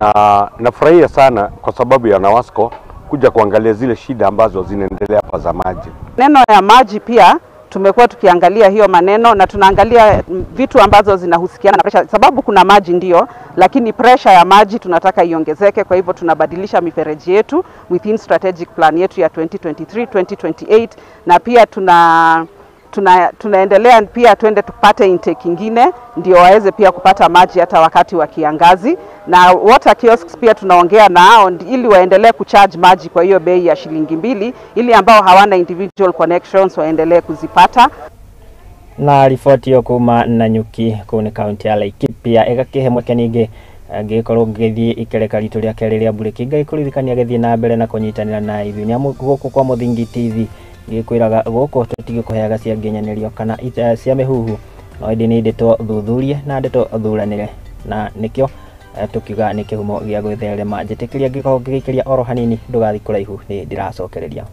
na nafurahia sana kwa sababu ya NAWASCO kuja kuangalia zile shida ambazo zinaendelea hapa za maji. Neno ya maji pia tumekuwa tukiangalia hiyo maneno na tunaangalia vitu ambazo zinahusiana na pressure, sababu kuna maji ndio, lakini pressure ya maji tunataka iongezeke. Kwa hivyo tunabadilisha mifereji yetu within strategic plan yetu ya 2023 2028, na pia tunaendelea pia twende tupate intake ingine ndio waweze pia kupata maji hata wakati wa kiangazi. Na water kiosks pia tunaongea nao ili waendelee kucharge maji kwa hiyo bei ya shilingi 2, ili ambao hawana individual connections waendelee kuzipata. Na riboti yo kuma Nanyuki kuu ni kaunti ya Laikipia ĩgakĩhe mweke ningĩ ngĩkorwo ngĩthiĩ ikereka ritũ rĩa kerĩ rĩa mburĩki. Ngaikũririkania gĩthiĩ na mbere na kũnyitanĩra na ithuĩ nĩamu gũkũ kwa Mũthingi TV gĩkwĩraga gũkũ tũtigĩkũheaga cia nginyanĩrio kana cia mĩhuhu, no ĩndĩ nĩ ndeto thuthurie na ndeto thuranĩre, na nĩkĩo tũkiuga nĩ kĩhumo gĩa gwĩtherema. Njĩtĩkĩria ngĩkorwo ngĩgĩikĩria oro hanini, ndũgathiĩ kũraihu, nĩ ndĩracokereria.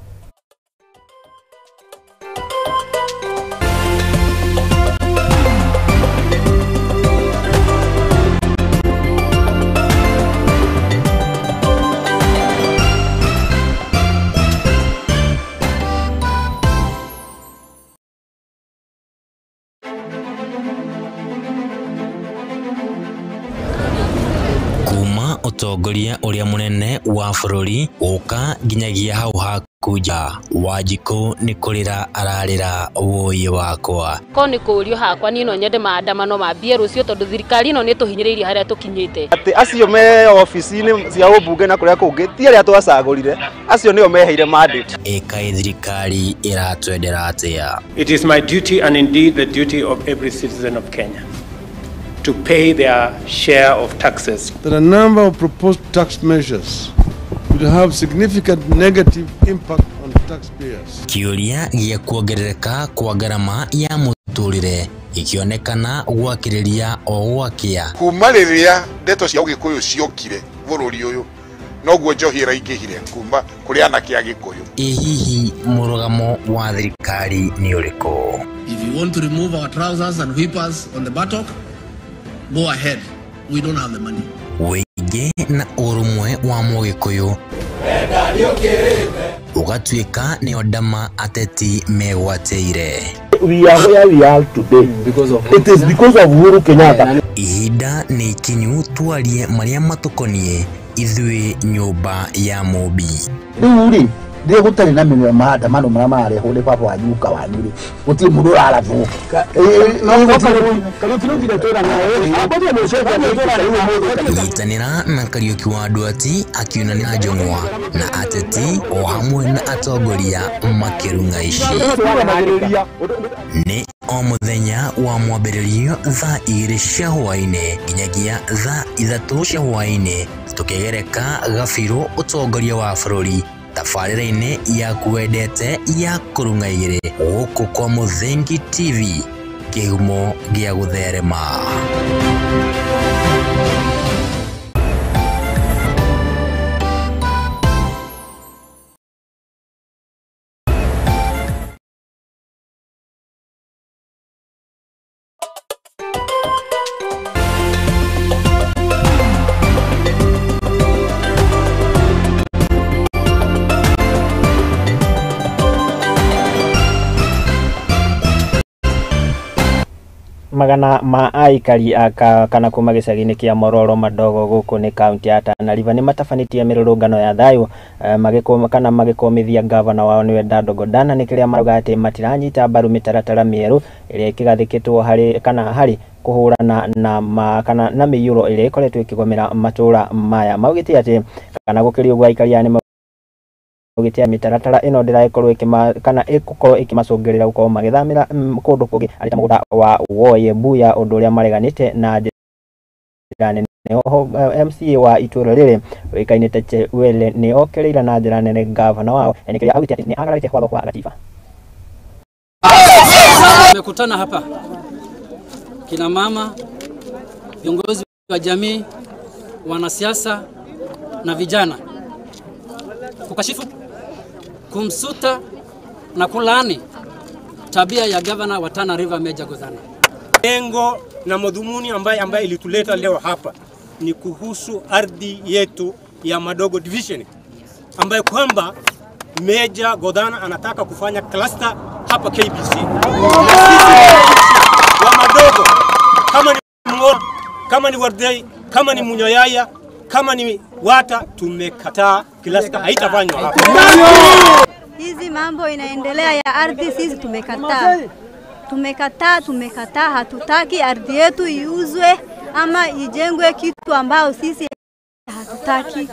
Ũtongoria ũrĩa mũnene wa bũrũri gũka nginyagia hau hakuja Wanjikũ nĩ kũrĩra ararĩra wũi wakwa. Ko nĩ kũũrio hakwa niĩ no nyende maandamano mambie rũciũ tondũ thirikari ĩno nĩ tũhinyĩrĩirie harĩa tũkinyĩte. Atĩ acio me ofici-inĩ cia ũmbunge na kũrĩa kũngĩ ti arĩa twacagũrire, acio nĩo meheire mandate. Ĩkaĩ thirikari ĩratwendera atĩa? It is my duty and indeed the duty of every citizen of Kenya to pay their share of taxes. There are a number of proposed tax measures will will have significant negative impact on taxpayers. Kĩũria gĩa kuongerereka kwa ngarama ya mũtũrĩre gĩkĩonekana gwakĩrĩria o gwakĩa. Kuma rĩrĩa ndeto cia Ũgĩkũyũ ciokire bũrũri ũyũ, noguo njohi ĩraingĩhire kuma kũrĩ anake a Gĩkũyũ. Ĩ hihi mũrũgamo wa thirikari nĩ ũrĩkũ? If you want to remove our trousers and whip us on the buttock, go ahead. We don't have the money. Wĩingĩ na ũrũmwe wa Mũgĩkũyũ ũgatuĩka nĩo ndama ateti megwatĩire. We are where we are today because of it is because of Uhuru Kenyatta. Ihinda nĩ ikinyu twarie marĩa matũkoniĩ ithuĩ nyũmba ya Mũmbi. Rĩu rĩ rĩrĩa gũtarĩ na maandamano marĩa mararehwo nĩ baba wanyu guka wanyu rĩ, gũtirĩ mũndũ ũrarathwo. Nyitanĩra na Kariũki wa Nduati akiunanĩra njũng'wa na ateti o hamwe na atongoria makĩrung'a ici. Nĩ o mũthenya wa mwambĩrĩrio thaa 2 cia hwaĩ-inĩ nginyagia thaa 3 cia hwaĩ-inĩ tũkĩgereka gabirũ ũtongoria wa bũrũri tabarĩra-inĩ yaku wendete ya kũrung'a igĩrĩ gũkũ kwa Mũthingi TV, kĩhumo gĩa gũtherema. Magana ma aikari aka kana kuma gĩcagi-inĩ kĩa Mororo Madogo gũkũ nĩ kaunti ya Tana River nĩ matabanĩtie mĩrũrũngano ya thayũ kana magĩkũmithia gavana wao nĩwe Dado Godana nĩ kĩrĩa marauga atĩ matiranyita mbaru mĩtaratara mĩerũ ĩrĩa ĩkĩgathĩkĩtwo harĩ kana harĩ kũhũrana na kana na mĩiyũro ĩrĩa ĩkoretwo ĩkĩgomera matũra maya. Maugĩte atĩ kana gũkĩrĩ ũguo aikari aya nĩ maugĩte mĩtaratara ĩno ndĩragĩkorwo kana ĩgũkorwo ĩkĩmacũngĩrĩra gũkorwo magĩthamĩra kũndũ kũngĩ arĩ ta mũgũnda wa Woye Mbuya, ũndũ ũrĩa mareganĩte na njĩra nene. Oho MCA wa itũra rĩrĩ ũĩkaine ta Chewele nĩ okĩrĩire na njĩra nene gavana wao nĩ kĩrĩa augĩte atĩ nĩ agararĩte watho wa gatiba. Tumekutana hapa kina mama, viongozi wa jamii, wanasiasa na vijana kukashifu, kumsuta na kulaani tabia ya gavana wa Tana River Major Godana. Lengo na madhumuni ambaye ilituleta leo hapa ni kuhusu ardhi yetu ya Madogo Division, ambaye kwamba Major Godana anataka kufanya cluster hapa KBC. Na sisi wa Madogo, kama ni Mng'ora, kama ni Wardei, kama ni Munyoyaya, kama ni Wata, tumekataa cluster haitafanywa hapa. Hizi mambo inaendelea ya ardhi, sisi tumekataa. Tumekataa, tumekataa, hatutaki ardhi yetu iuzwe ama ijengwe kitu ambao sisi hatutaki.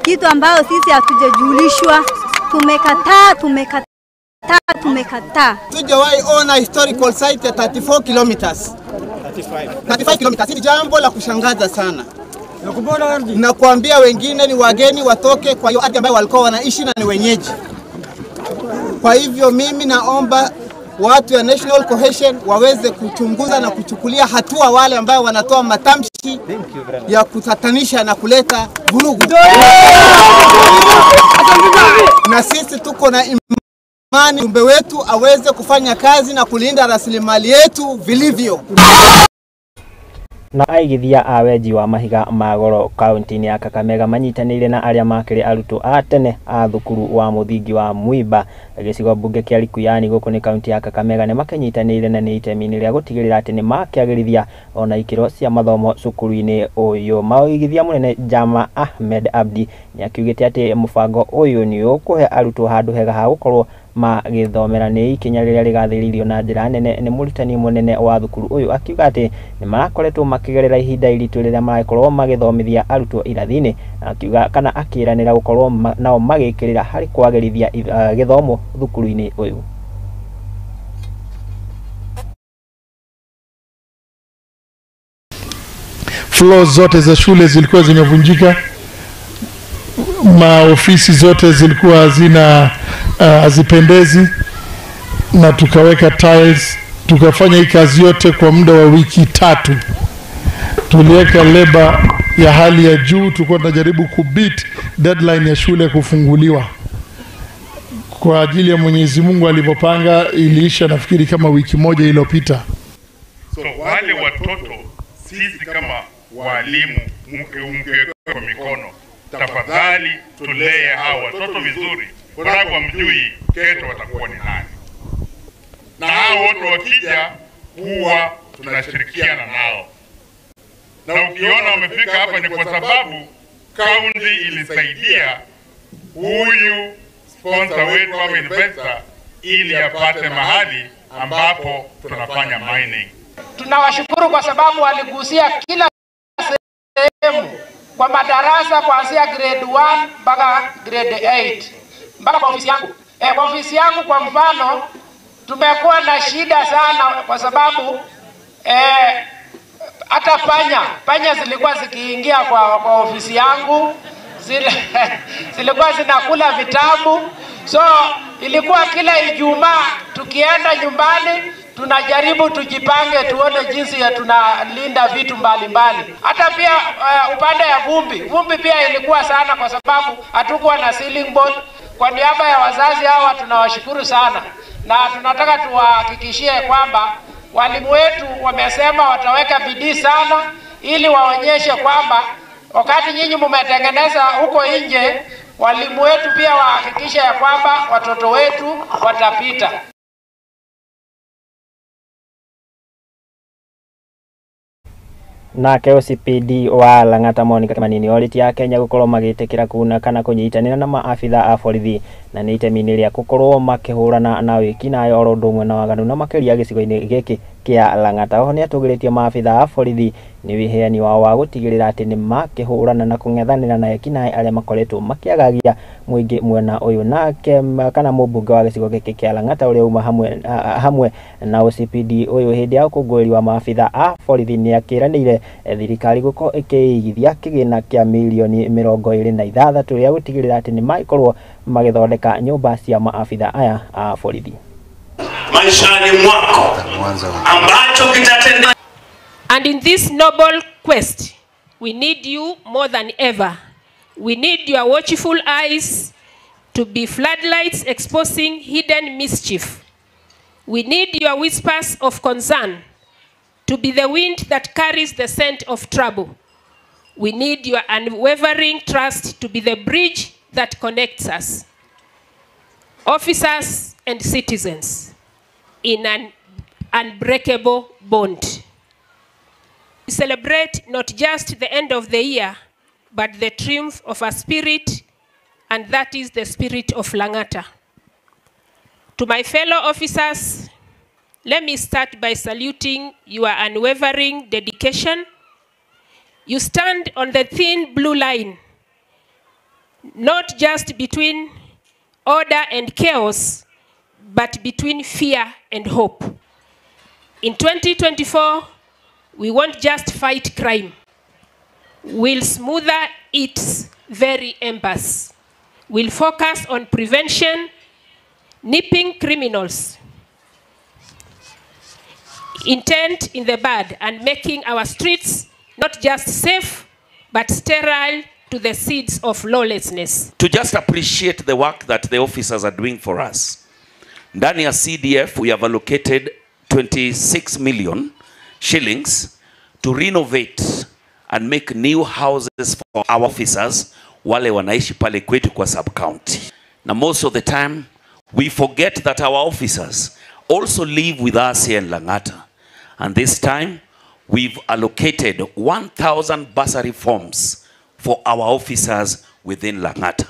Kitu ambao sisi hatujajulishwa. Tumekataa, tumekataa, tumekataa. Tujawahi ona historical site ya 34 kilometers. 35 kilometers. Ni jambo la kushangaza sana. Na kuambia wengine ni wageni watoke kwa hiyo ardhi ambayo walikuwa wanaishi na ni wenyeji. Kwa hivyo mimi naomba watu ya National Cohesion waweze kuchunguza na kuchukulia hatua wale ambao wanatoa matamshi ya kutatanisha na kuleta vurugu. Na sisi tuko na imani mjumbe wetu aweze kufanya kazi na kulinda rasilimali yetu vilivyo. Na aigithia a wenji wa mahiga ma goro kaunti-inĩ ya Kakamega manyitanĩire na arĩa makĩrĩ arutwo a tene a thukuru wa mũthingi wa Mwimba gĩcigo mbunge kĩa Likuyani gũkũ nĩ kaunti ya Kakamega nĩ makĩnyitanĩire na nĩ itemi-inĩ rĩa gũtigĩrĩra atĩ nĩ makĩagĩrithia ona ikĩro cia mathomo cukuru-inĩ ũyũ. Maũigithia mũnene Jama Ahmed Abdi nĩ akiugĩte atĩ mũbango ũyũ nĩ ũkũhe arutwo handũ hega ha gũkorwo magĩthomera nĩ ikinya rĩrĩa rĩgathĩrĩirio na njĩra nene nĩ mũrutani mũnene wa thukuru ũyũ akiuga atĩ nĩ marakoretwo makĩgerera ihinda iritũ rĩrĩa marakorwo magĩthomithia arutwo irathi-inĩ, akiuga kana akĩranĩra gũkorwo nao magĩkĩrĩra harĩ kwagĩrithia gĩthomo thukuru-inĩ ũyũ. Floor zote za shule zilikuwa zimevunjika, Maofisi zote zilikuwa hazina hazipendezi, na tukaweka tiles. Tukafanya hii kazi yote kwa muda wa wiki 3. Tuliweka leba ya hali ya juu, tulikuwa tunajaribu kubeat deadline ya shule kufunguliwa. Kwa ajili ya Mwenyezi Mungu alivyopanga, iliisha nafikiri kama wiki moja iliyopita. So wale watoto sisi kama walimu mke kwa mikono, tafadhali tulee hao watoto vizuri, kwa sababu hamjui kesho watakuwa ni nani. Na hao wote wakija huwa tunashirikiana nao, na ukiona wamefika hapa ni kwa sababu kaunti ilisaidia huyu sponsor wetu ama investor ili apate mahali ambapo tunafanya mining. Tunawashukuru kwa sababu waligusia kila sehemu kwa madarasa kuanzia grade 1 mpaka grade 8 mpaka kwa ofisi yangu. Kwa ofisi yangu kwa mfano tumekuwa na shida sana kwa sababu hata panya zilikuwa zikiingia kwa ofisi yangu, zilikuwa zinakula vitabu. So ilikuwa kila Ijumaa tukienda nyumbani tunajaribu tujipange tuone jinsi ya tunalinda vitu mbalimbali. Hata pia upande ya vumbi pia ilikuwa sana kwa sababu hatukuwa na ceiling board. Kwa niaba ya wazazi hawa tunawashukuru sana, na tunataka tuwahakikishie kwamba walimu wetu wamesema wataweka bidii sana ili waonyeshe kwamba wakati nyinyi mmetengeneza huko nje, walimu wetu pia wahakikishe ya kwamba watoto wetu watapita. Nake OCPD wa Lang'ata Monica Kimani nĩorĩtie Akenya gũkorwo magĩtĩkĩra kuna kana kũnyitanĩra na maabitha a borithi na nĩ itemi-inĩ rĩa gũkorwo makĩhũrana na wĩkinaĩ oro ũndũ ũmwe na waganu na makĩria gĩcigo-inĩ gĩkĩ kĩa Lang'ata. Oho nĩatũgĩrĩtie maabitha a borithi nĩ wĩheani wao wa gũtigĩrĩra atĩ nĩmakĩhũrana na kũng'ethanĩra na ekinaĩ arĩa makoretwo makĩagagia mũingĩ mwena ũyũ. Nake kana mũmbunge wa gĩcigo gĩkĩ kĩa Lang'ata ũrĩa uma hamwe na OCPD ũyũ hĩndĩ ya ũkũngũĩri wa maabitha a borithi nĩakĩranĩire thirikari gũkorwo ĩkĩigithia kĩgĩna kĩa mirioni 26 rĩa gũtigĩrĩra atĩ nĩmagĩkorwo magĩthondeka nyũmba cia maabitha aya a borithi. Maishani mwako ambacho kitatenda. And in this noble quest, we need you more than ever. We need your watchful eyes to be floodlights exposing hidden mischief. We need your whispers of concern to be the wind that carries the scent of trouble. We need your unwavering trust to be the bridge that connects us, officers and citizens, in an unbreakable bond. We celebrate not just the end of the year, but the triumph of a spirit, and that is the spirit of Lang'ata. To my fellow officers, let me start by saluting your unwavering dedication. You stand on the thin blue line, not just between order and chaos, but between fear and hope. In 2024, we won't just fight crime. We'll smoother its very embers. We'll focus on prevention, nipping criminals, intent in the bud, and making our streets not just safe, but sterile to the seeds of lawlessness. To just appreciate the work that the officers are doing for us. Ndani ya CDF, we have allocated 26 million shillings to renovate and make new houses for our officers wale wanaishi pale kwetu kwa sub-county. Now most of the time, we forget that our officers also live with us here in Lang'ata. And this time, we've allocated 1,000 bursary forms for our officers within Lang'ata.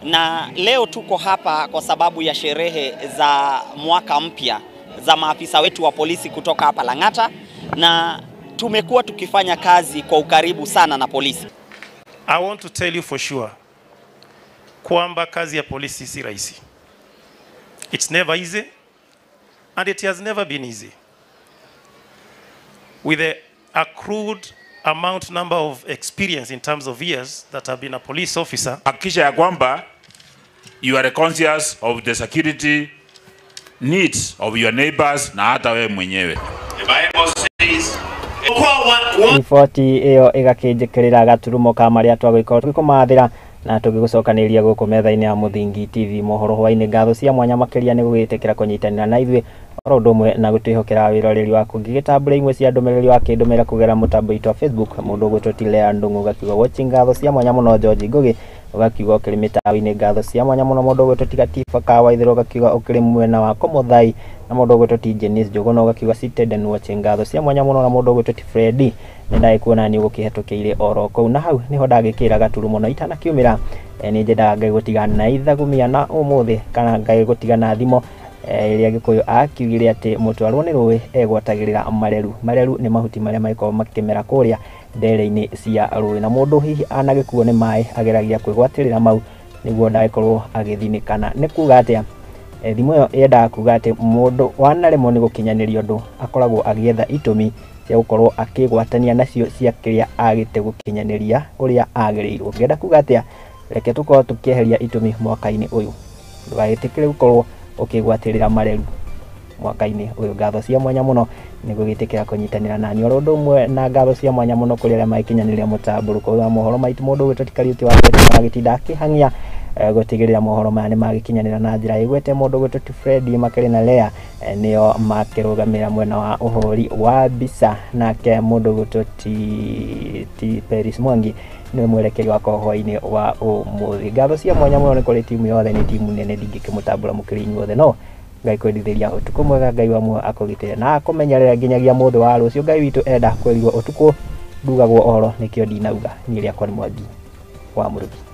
Na leo tuko hapa kwa sababu ya sherehe za mwaka mpya za maafisa wetu wa polisi kutoka hapa Lang'ata, na tumekuwa tukifanya kazi kwa ukaribu sana na polisi. I want to tell you for sure kwamba kazi ya polisi si rahisi. It's never easy and it has never been easy. With the accrued amount number of experience in terms of years that I've been a police officer. Hakikisha ya kwamba you are conscious of the security needs of your neighbors na hata wewe mwenyewe. The Bible says Riboti ĩyo ĩgakĩnjĩkĩrĩra gaturumo ka marĩa twagũikorwo tũgĩkũmathĩra na tũgĩgũcokanĩrĩria gũkũ metha-inĩ ya Mũthingi TV mohoro hwainĩ. Ngatho cia mwanya makĩria nĩ gũgĩtĩkĩra kũnyitanĩra na ithuĩ oro ũndũ ũmwe na gũtwĩhokera wĩroreri waku. Ngĩgĩtambũra imwe cia ndũmĩrĩri wakĩndũmĩra kũgerera mũtambo witũ wa Facebook, mũndũ ũgwĩtwo Tilea Ndung'u ũgakiuga watching, ngatho cia mwanya mũno. George Ngugi ũgakiuga ũkĩrĩ mĩtaũ-inĩ, ngatho cia mwanya mũno. Mũndũ ũgwĩtwo Tigatiba Kawaithĩra ũgakiuga ũkĩrĩ mwena wa Komothai, na mũndũ ũgwĩtwo T Jenice Njũgũna ũgakiuga seated and watching, ngatho cia mwanya mũno. Na mũndũ ũgwĩtwo T Freddy nĩ ndagĩkuona nĩ ũgũkĩhetũkĩire oro kũu, na hau nĩho ndagĩkĩra gaturumo na itanakiumĩra. Nĩ nyendaga Ngai gũtigana na ithagumia na ũmũthĩ kana Ngai gũtigana thimo ĩrĩa Gĩkũyũ akiugire atĩ mũtwarwo nĩ rũĩ egwatagĩrĩra mareru. Mareru nĩ mahuti marĩa magĩkoragwo makĩmera kũrĩa ndere-inĩ cia rũĩ, na mũndũ hihi anagĩkuo nĩ maĩ ageragia kwĩgwatĩrĩra mau nĩguo ndagĩkorwo agĩthinĩkana. Nĩ kuga atĩa? Thimo ĩyo yendaga kuga atĩ mũndũ wanaremwo nĩ gũkinyanĩria ũndũ akoragwo agĩetha itũmi cia gũkorwo akĩgwatania nacio cia kĩrĩa agĩte gũkinyanĩria ũrĩa agĩrĩirwo. Ngĩenda kuga atĩa? Reke tũkorwo tũkĩeheria itũmi mwaka-inĩ ũyũ, ndũgagĩtĩkĩre gũkorwo ũkĩgwatĩrĩra mareru mwaka-inĩ ũyũ. Ngatho cia mwanya mũno nĩ gũgĩtĩkĩra kũnyitanĩra nani oro ũndũ ũmwe na ngatho cia mwanya mũno kũrĩ arĩa magĩkinyanĩria mũtambũrũko wa mohoro maitũ. Mũndũ ũgwĩtwo ti Kariũki wa agĩtinda akĩhang'ia gũtigĩrĩra mohoro maya nĩ magĩkinyanĩra na njĩra ĩgwete. Mũndũ ũgwĩtwo ti Freddy makĩrĩ na Lea nĩo makĩrũgamĩra mwena wa ũhũri wa mbica, nake mũndũ ũgwĩtwo ti Peris Mwangi nĩwe mwerekeri wa hwaĩ-inĩ wa ũmũthĩ. Ngatho cia mwanya mũno nĩ kũrĩ timu yothe, nĩ timu nene ndingĩkĩmũtambũra mũkĩrĩ inyuothe, no Ngai kwendithĩria ũtukũ mwega, Ngai wa muoyo akũgitĩre na akũmenyerere nginyagia mũthĩ wa rũciũ. Ngai witũ enda kwĩrirwo ũtukũ ndugagwo ũhoro, nĩkĩo ndinauga. Niĩ rĩakwa nĩ Mwangi wa Mũrũthi.